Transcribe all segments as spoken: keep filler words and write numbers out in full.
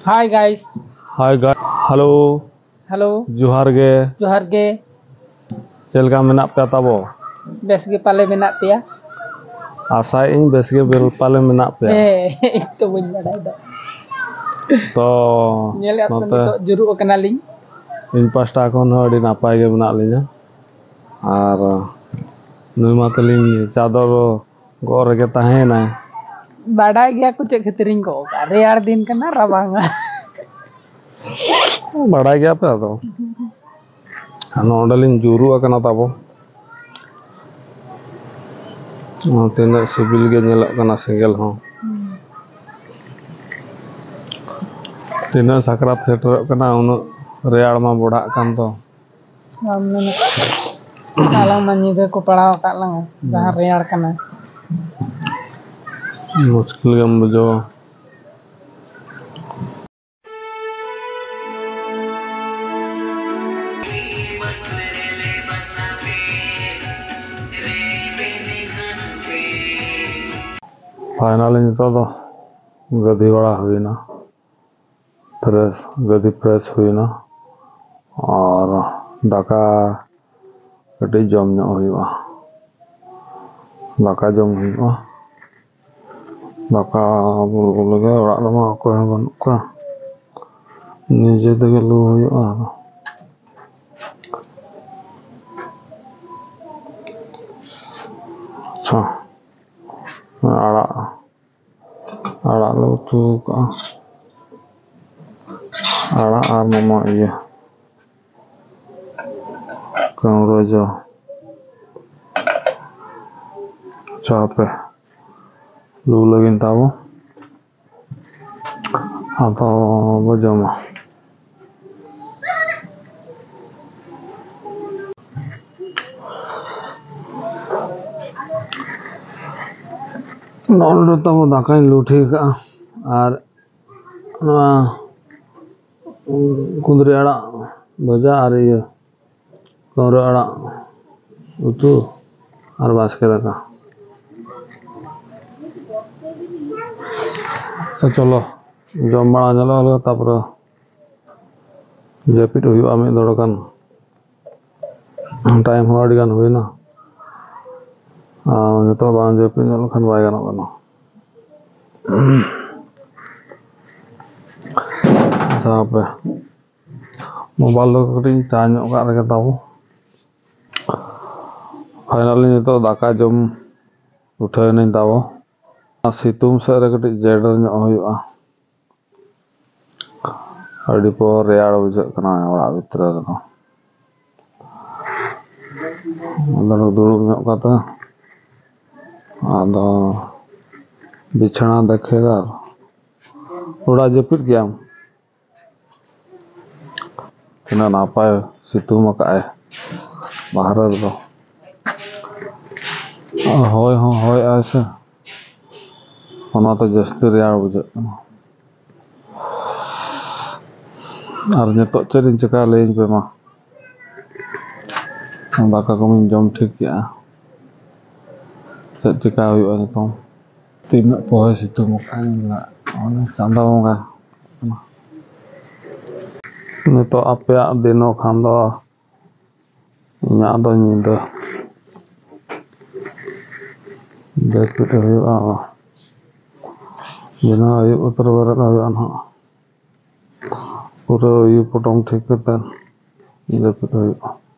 Hi guys. Hi guys. Hello. Hello. ᱡᱚᱦᱟᱨ ᱜᱮ᱾ ᱡᱚᱦᱟᱨ ᱜᱮ᱾ ᱪᱮᱫ ᱞᱮᱠᱟ ᱢᱮᱱᱟᱜ ᱯᱮᱭᱟ ᱛᱟᱵᱚ? ᱵᱮᱥ ᱜᱮ ᱯᱟᱞᱮ ᱢᱮᱱᱟᱜ ᱯᱮᱭᱟ᱾ ᱟᱥᱟᱭᱮᱫ ᱟᱹᱧ ᱵᱮᱥ ᱜᱮ ᱵᱮᱞ ᱯᱟᱞᱮ ᱢᱮᱱᱟᱜ ᱯᱮᱭᱟ᱾ ᱦᱮᱸ, ᱤᱧ ᱛᱚ ᱵᱟᱹᱧ ᱵᱟᱰᱟᱭ ᱫᱚ᱾ ᱛᱚ, ᱧᱮᱞᱮᱫ ᱯᱮ ᱱᱚᱛᱮ ᱱᱤᱛᱚᱜ ᱡᱩᱨᱩᱜ ᱟᱠᱟᱱᱟᱞᱤᱧ᱾ ᱤᱧ ᱯᱟᱥᱴᱟ ᱠᱷᱚᱱ ᱦᱚᱸ ᱟᱹᱰᱤ ᱱᱟᱯᱟᱭ ᱜᱮ ᱢᱮᱱᱟᱜ ᱞᱤᱧᱟ᱾ ᱟᱨ ᱱᱩᱭ ᱢᱟ ᱛᱟᱹᱞᱤᱧ ᱪᱟᱫᱚᱨ ᱜᱚᱜ ᱨᱮᱜᱮ ᱛᱟᱦᱮᱸᱭᱮᱱᱟᱭ᱾ ᱵᱟᱰᱟᱭ ᱜᱮᱭᱟ ᱠᱚ ᱪᱮᱫ ᱠᱷᱟᱹᱛᱤᱨᱤᱧ ᱜᱚᱜ ᱠᱟᱜᱼᱟ, ᱨᱮᱭᱟᱲ ᱫᱤᱱ ᱠᱟᱱᱟ, ᱨᱟᱵᱟᱝᱟ᱾ ᱵᱟᱰᱟᱭ ᱜᱮᱭᱟ ᱯᱮ ᱟᱫᱚ᱾ ᱟᱨ ᱱᱚᱰᱮ ᱞᱤᱧ ᱡᱩᱨᱩᱜ ᱟᱠᱟᱱᱟ ᱛᱟᱵᱚ᱾ ᱛᱤᱱᱟᱹᱜ ᱥᱤᱵᱤᱞ ᱜᱮ ᱧᱮᱞᱚᱜ ᱠᱟᱱᱟ ᱥᱮᱸᱜᱮᱞ ᱦᱚᱸ᱾ ᱛᱤᱱᱟᱹᱜ ᱥᱟᱠᱨᱟᱛ ᱥᱮᱴᱮᱨᱚᱜ ᱠᱟᱱᱟ, ᱩᱱᱟᱹᱜ ᱨᱮᱭᱟᱲ ᱢᱟ ᱵᱚᱲᱦᱟᱜ ᱠᱟᱱ ᱫᱚ᱾ ᱵᱟᱢ ᱢᱮᱱᱟ᱾ ᱟᱞᱟᱝ ᱢᱟ ᱧᱤᱫᱟᱹ ᱠᱚ ᱯᱟᱲᱟᱣ ᱟᱠᱟᱫ ᱞᱟᱝᱟ, ᱡᱟᱦᱟᱸ ᱨᱮᱭᱟᱲ ᱠᱟᱱᱟ᱾ ᱢᱩᱥᱠᱤᱞ ᱜᱮᱢ ᱵᱩᱡᱷᱟᱹᱣᱟ᱾ Finally ᱱᱤᱛᱚᱜ ᱫᱚ ᱜᱟᱹᱫᱷᱤ ᱵᱟᱲᱟ ᱦᱩᱭᱱᱟ᱾ ᱯᱷᱨᱮᱥ, ᱜᱟᱹᱫᱷᱤ ᱯᱷᱨᱮᱥ ᱦᱩᱭᱱᱟ᱾ ᱟᱨ ᱫᱟᱠᱟ ᱠᱟᱹᱴᱤᱡ ᱡᱚᱢ ᱧᱚᱜ ᱦᱩᱭᱩᱜᱼᱟ᱾ ᱫᱟᱠᱟ ᱡᱚᱢ ᱦᱩᱭᱩᱜᱼᱟ᱾ ᱫᱟᱠᱟ ᱵᱚᱞ ᱞᱟᱹᱜᱤᱫ ᱚᱲᱟᱜ ᱨᱮᱢᱟ ᱚᱠᱚᱭ ᱦᱚᱸ ᱵᱟᱹᱱᱩᱜ ᱠᱚᱣᱟ᱾ ᱱᱤᱡᱮ ᱛᱮᱜᱮ ᱞᱩ ᱦᱩᱭᱩᱜᱼᱟ ᱟᱫᱚ᱾ ᱟᱪᱪᱷᱟ, ᱟᱲᱟᱜ, ᱟᱲᱟᱜ ᱞᱮ ᱩᱛᱩ ᱠᱟᱜᱼᱟ᱾ ᱟᱲᱟᱜ ᱟᱨ ᱢᱟᱢᱟ ᱤᱭᱟᱹ, ᱠᱟᱹᱢᱨᱟᱹ ᱡᱚ᱾ ᱟᱪᱪᱷᱟ, ᱦᱟᱯᱮ ᱞᱩ ᱞᱟᱹᱜᱤᱫ ᱛᱟᱵᱚ᱾ ᱟᱫᱚ ᱵᱚ ᱡᱚᱢᱟ᱾ ᱱᱚᱜᱼᱚ ᱱᱚᱰᱮ ᱛᱟᱵᱚ ᱫᱟᱠᱟᱧ ᱞᱩ ᱴᱷᱤᱠ ᱠᱟᱜᱼᱟ᱾ ᱟᱨ ᱱᱚᱣᱟ ᱠᱩᱸᱫᱽᱨᱤ ᱟᱲᱟᱜ ᱵᱷᱟᱡᱟ ᱟᱨ ᱤᱭᱟᱹ ᱠᱟᱹᱣᱨᱟᱹ ᱟᱲᱟᱜ ᱩᱛᱩ ᱟᱨ ᱵᱟᱥᱠᱮ ᱫᱟᱠᱟ᱾ ᱛᱚ ᱪᱚᱞᱚ, ᱡᱚᱢ ᱵᱟᱲᱟ ᱧᱚᱜ ᱞᱮ, ᱛᱟᱯᱚᱨᱮ ᱡᱟᱹᱯᱤᱫ ᱦᱩᱭᱩᱜᱼᱟ ᱢᱤᱫ ᱫᱚᱲ ᱜᱟᱱ᱾ ᱴᱟᱭᱤᱢ ᱦᱚᱸ ᱟᱹᱰᱤ ᱜᱟᱱ ᱦᱩᱭᱱᱟ᱾ ᱟᱨ ᱱᱤᱛᱚᱜ ᱵᱟᱝ ᱡᱟᱹᱯᱤᱫ ᱧᱚᱜ ᱞᱮᱠᱷᱟᱱ ᱵᱟᱭ ᱜᱟᱱᱚᱜ ᱠᱟᱱᱟ᱾ ᱟᱪᱪᱷᱟ, ᱦᱟᱯᱮ, ᱢᱳᱵᱟᱭᱤᱞ ᱫᱚ ᱠᱟᱹᱴᱤᱡ ᱤᱧ ᱪᱟᱨᱡᱽ ᱧᱚᱜ ᱠᱟᱜ ᱨᱮᱜᱮ ᱛᱟᱵᱚ᱾ ᱯᱷᱟᱭᱱᱟᱞᱤ ᱱᱤᱛᱚᱜ ᱫᱟᱠᱟ ᱡᱚᱢ ᱩᱴᱷᱟᱹᱣ ᱮᱱᱟᱹᱧ ᱛᱟᱵᱚ᱾ ᱟᱨ ᱥᱤᱛᱩᱝ ᱥᱮᱫ ᱨᱮ ᱠᱟᱹᱴᱤᱡ ᱡᱮᱰᱮᱨ ᱧᱚᱜ ᱦᱩᱭᱩᱜᱼᱟ᱾ ᱟᱹᱰᱤ ᱯᱚᱨ ᱨᱮᱭᱟᱲ ᱵᱩᱡᱷᱟᱹᱜ ᱠᱟᱱᱟ ᱚᱲᱟᱜ ᱵᱷᱤᱛᱨᱤ ᱨᱮᱫᱚ᱾ ᱟᱫᱚ ᱫᱩᱲᱩᱵ ᱧᱚᱜ ᱠᱟᱛᱮ ᱟᱫᱚ ᱵᱤᱪᱷᱟᱱᱟ ᱫᱮᱠᱷᱮ ᱟᱨ ᱚᱲᱟᱜ ᱡᱟᱹᱯᱤᱫ ᱜᱮᱭᱟᱢ᱾ ᱛᱤᱱᱟᱹᱜ ᱱᱟᱯᱟᱭ ᱥᱤᱛᱩᱝ ᱟᱠᱟᱫᱼᱟᱭ ᱵᱟᱦᱨᱮ ᱨᱮᱫᱚ᱾ ᱟᱨ ᱦᱚᱭ ᱦᱚᱸ ᱦᱚᱭᱮᱜᱼᱟᱭ ᱥᱮ, ᱚᱱᱟᱛᱮ ᱡᱟᱹᱥᱛᱤ ᱨᱮᱭᱟᱲ ᱵᱩᱡᱷᱟᱹᱜ ᱠᱟᱱᱟ᱾ ᱟᱨ ᱱᱤᱛᱚᱜ ᱪᱮᱫ ᱤᱧ ᱪᱤᱠᱟᱹᱭᱟ ᱞᱟᱹᱭᱟᱹᱧ ᱯᱮ ᱢᱟ᱾ ᱫᱟᱠᱟ ᱠᱚᱢᱟᱧ ᱡᱚᱢ ᱴᱷᱤᱠ ᱠᱮᱜᱼᱟ, ᱪᱮᱫ ᱪᱤᱠᱟ ᱦᱩᱭᱩᱜᱼᱟ ᱱᱤᱛᱚᱝ? ᱛᱤᱱᱟᱹᱜ ᱯᱚᱦᱚᱭ ᱥᱤᱛᱩᱝ ᱟᱠᱟᱫ ᱪᱟᱸᱫᱳ ᱵᱚᱸᱜᱟ᱾ ᱱᱤᱛᱚᱜ ᱟᱯᱮᱭᱟᱜ ᱫᱤᱱᱚᱜ ᱠᱷᱟᱱ ᱫᱚ, ᱤᱧᱟᱹᱜ ᱫᱚ ᱧᱤᱫᱟᱹ᱾ ᱡᱟᱹᱯᱤᱫ ᱦᱩᱭᱩᱜᱼᱟ, ᱫᱤᱱᱟᱹᱢ ᱟᱹᱭᱩᱵ ᱩᱛᱟᱹᱨ ᱵᱮᱨᱮᱫ ᱦᱩᱭᱩᱜᱼᱟ ᱱᱟᱦᱟᱜ᱾ ᱯᱩᱨᱟᱹ ᱩᱭᱩ ᱯᱚᱴᱚᱢ ᱴᱷᱤᱠ ᱠᱟᱛᱮ ᱡᱟᱹᱯᱤᱫ ᱦᱩᱭᱩᱜᱼᱟ᱾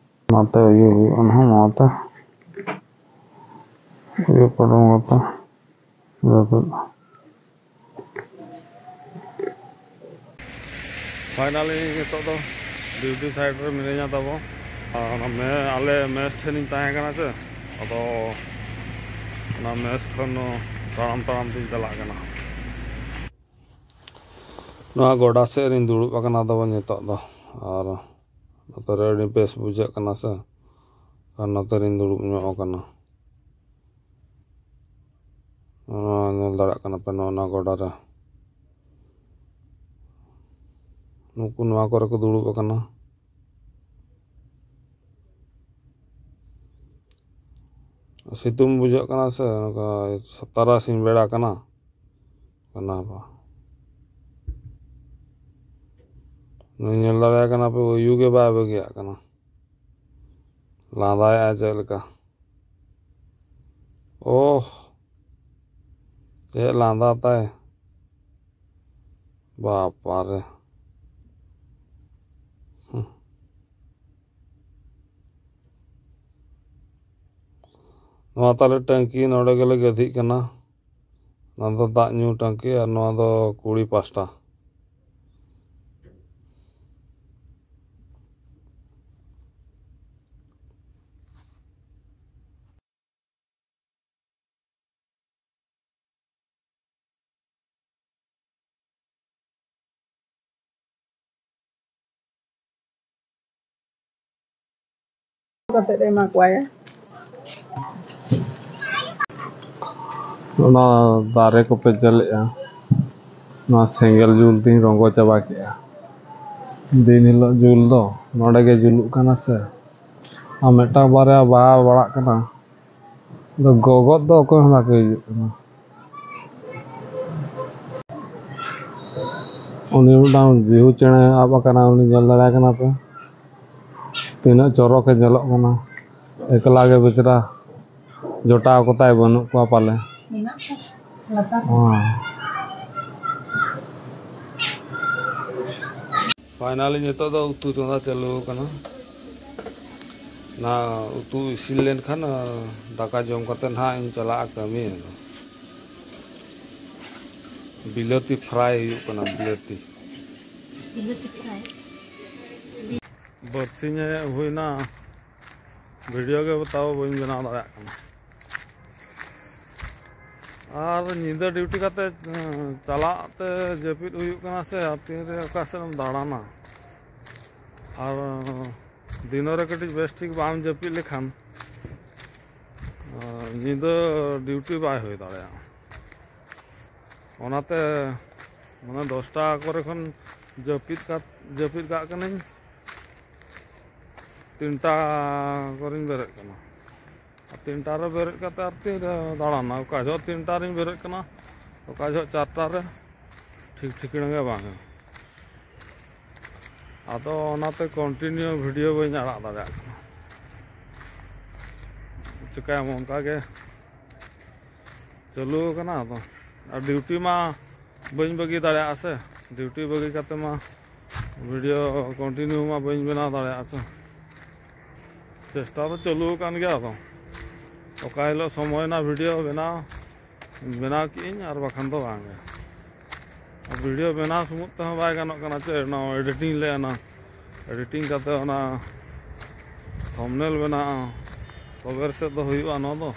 ᱚᱱᱟᱛᱮ ᱩᱭᱩ ᱦᱩᱭᱩᱜᱼᱟ ᱱᱟᱦᱟᱜ, ᱱᱚᱣᱟᱛᱮ ᱩᱭᱩ ᱯᱚᱴᱚᱢ ᱠᱟᱛᱮ ᱡᱟᱹᱯᱤᱫ᱾ ᱯᱷᱟᱭᱱᱟᱞᱤ ᱱᱤᱛᱚᱜ ᱫᱚ ᱰᱤᱭᱩᱴᱤ ᱥᱟᱭᱤᱰ ᱨᱮ ᱢᱤᱱᱟᱹᱧᱟ ᱛᱟᱵᱚ᱾ ᱟᱨ ᱚᱱᱟ ᱢᱮ-, ᱟᱞᱮ ᱢᱮᱥ ᱴᱷᱮᱱᱤᱧ ᱛᱟᱦᱮᱸ ᱠᱟᱱᱟ ᱥᱮ, ᱟᱫᱚ ᱚᱱᱟ ᱢᱮᱥ ᱠᱷᱚᱱ ᱛᱟᱲᱟᱢ ᱛᱟᱲᱟᱢ ᱛᱤᱧ ᱪᱟᱞᱟᱜ ᱠᱟᱱᱟ᱾ ᱱᱚᱣᱟ ᱜᱚᱰᱟ ᱥᱮᱫ ᱨᱤᱧ ᱫᱩᱲᱩᱵ ᱟᱠᱟᱱᱟ ᱛᱟᱵᱚ ᱱᱤᱛᱚᱜ ᱫᱚ, ᱟᱨ ᱱᱚᱛᱮ ᱨᱮ ᱟᱹᱰᱤ ᱵᱮᱥ ᱵᱩᱡᱷᱟᱹᱜ ᱠᱟᱱᱟ ᱥᱮ, ᱟᱨ ᱱᱚᱛᱮ ᱨᱤᱧ ᱫᱩᱲᱩᱵ ᱧᱚᱜ ᱟᱠᱟᱱᱟ᱾ ᱱᱚᱣᱟ ᱧᱮᱞ ᱫᱟᱲᱮᱭᱟᱜ ᱠᱟᱱᱟ ᱯᱮ, ᱱᱚᱜᱼᱚ ᱱᱚᱣᱟ ᱜᱚᱰᱟ ᱨᱮ ᱱᱩᱠᱩ ᱱᱚᱣᱟ ᱠᱚᱨᱮ ᱠᱚ ᱫᱩᱲᱩᱵ ᱟᱠᱟᱱᱟ᱾ ᱥᱤᱛᱩᱝ ᱵᱩᱡᱷᱟᱹᱜ ᱠᱟᱱᱟ ᱥᱮ, ᱱᱚᱝᱠᱟ ᱛᱟᱨᱟᱥᱤᱧ ᱵᱮᱲᱟ ᱠᱟᱱᱟ, ᱠᱟᱱᱟ ᱵᱟ᱾ ᱱᱩᱭ ᱧᱮᱞ ᱫᱟᱲᱮᱭᱟᱭ ᱠᱟᱱᱟ ᱯᱮ, ᱩᱭᱩ ᱜᱮ ᱵᱟᱭ ᱵᱟᱹᱜᱤᱭᱟᱜ ᱠᱟᱱᱟ᱾ ᱞᱟᱸᱫᱟᱭᱮᱜᱼᱟᱭ ᱪᱮᱫ ᱞᱮᱠᱟ᱾ ᱳᱦ, ᱪᱮᱫ ᱞᱟᱸᱫᱟ ᱛᱟᱭ᱾ ᱵᱟᱯᱟᱨᱮ᱾ ᱦᱩᱸ᱾ ᱱᱚᱣᱟ ᱛᱟᱞᱮ ᱴᱟᱹᱝᱠᱤ, ᱱᱚᱰᱮ ᱜᱮᱞᱮ ᱜᱟᱹᱫᱷᱤᱜ ᱠᱟᱱᱟ᱾ ᱱᱚᱣᱟ ᱫᱚ ᱫᱟᱜ ᱧᱩ ᱴᱟᱹᱝᱠᱤ ᱟᱨ ᱱᱚᱣᱟ ᱫᱚ ᱠᱩᱲᱤ ᱯᱟᱥᱴᱟ᱾ ᱠᱟᱛᱮ ᱮ ᱮᱢᱟ ᱠᱚᱣᱟᱭ᱾ ᱚᱱᱟ ᱫᱟᱨᱮ ᱠᱚᱯᱮ ᱡᱮᱞᱮᱜᱼᱟ, ᱱᱚᱣᱟ ᱥᱮᱸᱜᱮᱞ ᱡᱩᱞ ᱛᱤᱧ ᱨᱚᱸᱜᱚ ᱪᱟᱵᱟ ᱠᱮᱜᱼᱟ᱾ ᱫᱤᱱ ᱦᱤᱞᱳᱜ ᱡᱩᱞ ᱫᱚ ᱱᱚᱰᱮ ᱜᱮ ᱡᱩᱞᱩᱜ ᱠᱟᱱᱟ ᱥᱮ, ᱟᱨ ᱢᱤᱫᱴᱟᱝ ᱵᱟᱨᱭᱟ ᱵᱟᱦᱟ ᱵᱟᱲᱟᱜ ᱠᱟᱱᱟ᱾ ᱟᱫᱚ ᱜᱚᱜᱚᱫ ᱫᱚ ᱚᱠᱚᱭ ᱦᱚᱸ ᱵᱟᱠᱚ ᱦᱤᱡᱩᱜ ᱠᱟᱱᱟ᱾ ᱩᱱᱤ ᱢᱤᱫᱴᱟᱝ ᱡᱤᱦᱩ ᱪᱮᱬᱮ ᱟᱵ ᱟᱠᱟᱱᱟ, ᱩᱱᱤ ᱧᱮᱞ ᱫᱟᱲᱮᱭᱟᱭ ᱠᱟᱱᱟ ᱯᱮ? ᱛᱤᱱᱟᱹᱜ ᱪᱚᱨᱚᱠᱮ ᱧᱮᱞᱚᱜ ᱠᱟᱱᱟ᱾ ᱮᱠᱞᱟ ᱜᱮ ᱵᱮᱪᱟᱨᱟ, ᱡᱚᱴᱟᱣ ᱠᱚᱛᱟᱭ ᱵᱟᱹᱱᱩᱜ ᱠᱚᱣᱟ ᱯᱟᱞᱮ᱾ ᱢᱮᱱᱟᱜ ᱠᱚᱣᱟ ᱞᱟᱛᱟᱨ ᱨᱮ᱾ ᱦᱚᱸ᱾ ᱯᱷᱟᱭᱱᱟᱞᱤ ᱱᱤᱛᱚᱜ ᱫᱚ ᱩᱛᱩ ᱪᱚᱸᱫᱟ ᱪᱟᱹᱞᱩ ᱟᱠᱟᱱᱟ᱾ ᱚᱱᱟ ᱩᱛᱩ ᱤᱥᱤᱱ ᱞᱮᱱᱠᱷᱟᱱ, ᱟ, ᱫᱟᱠᱟ ᱡᱚᱢ ᱠᱟᱛᱮ ᱱᱟᱦᱟᱜ ᱤᱧ ᱪᱟᱞᱟᱜᱼᱟ ᱠᱟᱹᱢᱤ᱾ ᱵᱤᱞᱟᱹᱛᱤ ᱯᱷᱨᱟᱭ ᱦᱩᱭᱩᱜ ᱠᱟᱱᱟ, ᱵᱤᱞᱟᱹᱛᱤ᱾ ᱵᱤᱞᱟᱹᱛᱤ ᱯᱷᱨᱟᱭ᱾ ᱵᱟᱨᱥᱤᱧᱮ ᱦᱩᱭᱱᱟ, ᱵᱷᱤᱰᱤᱭᱳ ᱜᱮ ᱛᱟᱣ ᱵᱟᱹᱧ ᱵᱮᱱᱟᱣ ᱫᱟᱲᱮᱭᱟᱜ ᱠᱟᱱᱟ᱾ ᱟᱨ ᱧᱤᱫᱟᱹ ᱰᱤᱭᱩᱴᱤ ᱠᱟᱛᱮ, ᱮᱸ, ᱪᱟᱞᱟᱜ ᱛᱮ ᱡᱟᱹᱯᱤᱫ ᱦᱩᱭᱩᱜ ᱠᱟᱱᱟ ᱥᱮ, ᱟᱨ ᱛᱤᱱᱨᱮ ᱚᱠᱟ ᱥᱮᱫ ᱮᱢ ᱫᱟᱬᱟᱱᱟ? ᱟᱨ ᱫᱤᱱᱚ ᱨᱮ ᱠᱟᱹᱴᱤᱡ ᱵᱮᱥ ᱴᱷᱤᱠ ᱵᱟᱢ ᱡᱟᱹᱯᱤᱫ ᱞᱮᱠᱷᱟᱱ, ᱮᱸ, ᱧᱤᱫᱟᱹ ᱰᱤᱭᱩᱴᱤ ᱵᱟᱭ ᱦᱩᱭ ᱫᱟᱲᱮᱭᱟᱜᱼᱟ᱾ ᱚᱱᱟᱛᱮ ᱢᱟᱱᱮ ᱫᱚᱥᱴᱟ ᱠᱚᱨᱮ ᱠᱷᱚᱱ ᱡᱟᱹᱯᱤᱫ ᱠᱟᱛ-, ᱡᱟᱹᱯᱤᱫ ᱠᱟᱜ ᱠᱟᱹᱱᱟᱹᱧ, ᱛᱤᱱᱴᱟ ᱠᱚᱨᱮᱧ ᱵᱮᱨᱮᱫ ᱠᱟᱱᱟ᱾ ᱟᱨ ᱛᱤᱱᱴᱟ ᱨᱮ ᱵᱮᱨᱮᱫ ᱠᱟᱛᱮ ᱟᱨ ᱛᱤᱱ ᱨᱮ ᱫᱟᱬᱟᱱᱟ? ᱚᱠᱟ ᱡᱚᱦᱚᱜ ᱛᱤᱱᱴᱟ ᱨᱤᱧ ᱵᱮᱨᱮᱫ ᱠᱟᱱᱟ, ᱚᱠᱟ ᱡᱚᱦᱚᱜ ᱪᱟᱨᱴᱟ ᱨᱮ, ᱴᱷᱤᱠ ᱴᱷᱤᱠᱟᱹᱬᱟ ᱜᱮ ᱵᱟᱝ᱾ ᱟᱫᱚ ᱚᱱᱟᱛᱮ continue video ᱵᱟᱹᱧ ᱟᱲᱟᱜ ᱫᱟᱲᱮᱭᱟᱜ ᱠᱟᱱᱟ᱾ ᱪᱤᱠᱟᱹᱭᱟᱢ, ᱚᱱᱠᱟ ᱜᱮ ᱪᱟᱹᱞᱩ ᱟᱠᱟᱱᱟ᱾ ᱟᱫᱚ ᱟᱨ duty ᱢᱟ ᱵᱟᱹᱧ ᱵᱟᱹᱜᱤ ᱫᱟᱲᱮᱭᱟᱜᱼᱟ ᱥᱮ, duty ᱵᱟᱹᱜᱤ ᱠᱟᱛᱮ ᱢᱟ video continue ᱢᱟ ᱵᱟᱹᱧ ᱵᱮᱱᱟᱣ ᱫᱟᱲᱮᱭᱟᱜᱼᱟ ᱥᱮ᱾ ᱪᱮᱥᱴᱟ ᱫᱚ ᱪᱟᱹᱞᱩ ᱟᱠᱟᱱ ᱜᱮᱭᱟ᱾ ᱟᱫᱚ ᱚᱠᱟ ᱦᱤᱞᱳᱜ ᱥᱚᱢᱚᱭ ᱨᱮᱱᱟᱜ video ᱵᱮᱱᱟᱣ, ᱵᱮᱱᱟᱣ ᱠᱮᱜᱼᱟᱹᱧ, ᱟᱨ ᱵᱟᱠᱷᱟᱱ ᱫᱚ ᱵᱟᱝ ᱜᱮ᱾ Video ᱵᱮᱱᱟᱣ ᱥᱩᱢᱩᱝ ᱛᱮᱦᱚᱸ ᱵᱟᱭ ᱜᱟᱱᱚᱜ ᱠᱟᱱᱟ ᱪᱮ, ᱚᱱᱟ editing ᱞᱮ ᱚᱱᱟ editing ᱠᱟᱛᱮ ᱚᱱᱟ thumbnail ᱵᱮᱱᱟᱜᱼᱟ, ᱛᱚᱵᱮ ᱨᱮᱥᱮᱫ ᱫᱚ ᱦᱩᱭᱩᱜᱼᱟ ᱱᱚᱣᱟ ᱫᱚ᱾